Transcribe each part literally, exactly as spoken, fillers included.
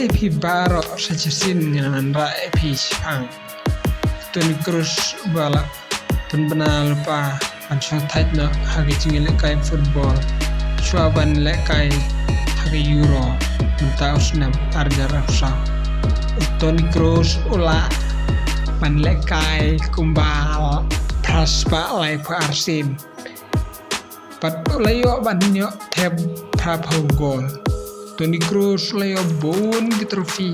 Phi baroh sa shisien ngan wanrah ïa phi shaphang Toni Kroos ba la pynbna lypa ban shong thait noh ha ka jingïalehkai football shuwa ban lehkai ha ka Euro mynta u snem arhajar arphew saw. U Toni Kroos u lah ban lehkai kumba phra spah laiphew ar sien. Bad u la ïoh ban ïoh thep phraphew gol. Toni Kroos u la ïoh bun ki trophy,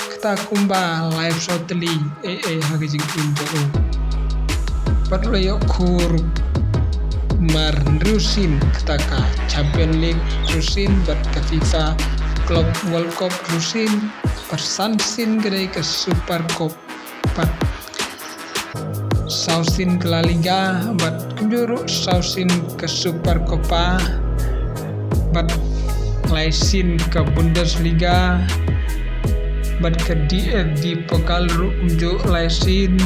kata kumba laiphew saw tylli ei ei ha ka jingim jong u. Bad u la ïoh khur mar hynriew sien, kata ka Champion League hynriew sien, bad ka FIFA Club World Cup hynriew sien, bad san sien ka dei ka Super Cup, bad saw sien ka La Liga, bad kumjuh ruh saw sien ka Super Copa, bad lai sien ka Bundesliga, bad ka D F B Pokal ruh kumjuh lai sien,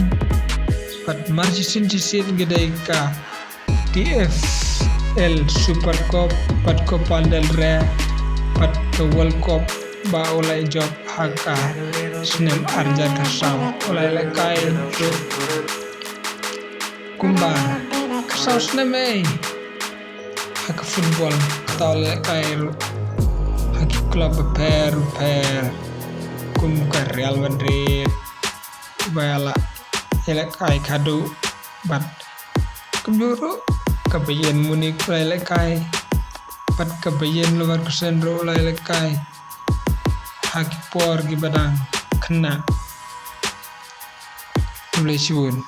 bad mar shisien shisien ka dei ka D F L Super Cup, bad Copa del Rey, bad ka World Cup ba u la jop ha ka snem arhajar arphew saw. U la lehkai ruh kumba ka saw snem ei ha ka football, kata u la lehkai ruh ha ki club bapher bapher kum ka Real Madrid, ba la ïalehkai khadduh, bad kumjuh ruh ka Bayern Munich u la ïalehkai, bad ka Bayer Leverkusen ruh u la ïalehkai ha ki por kiba dang khynnah. Khublei shibun.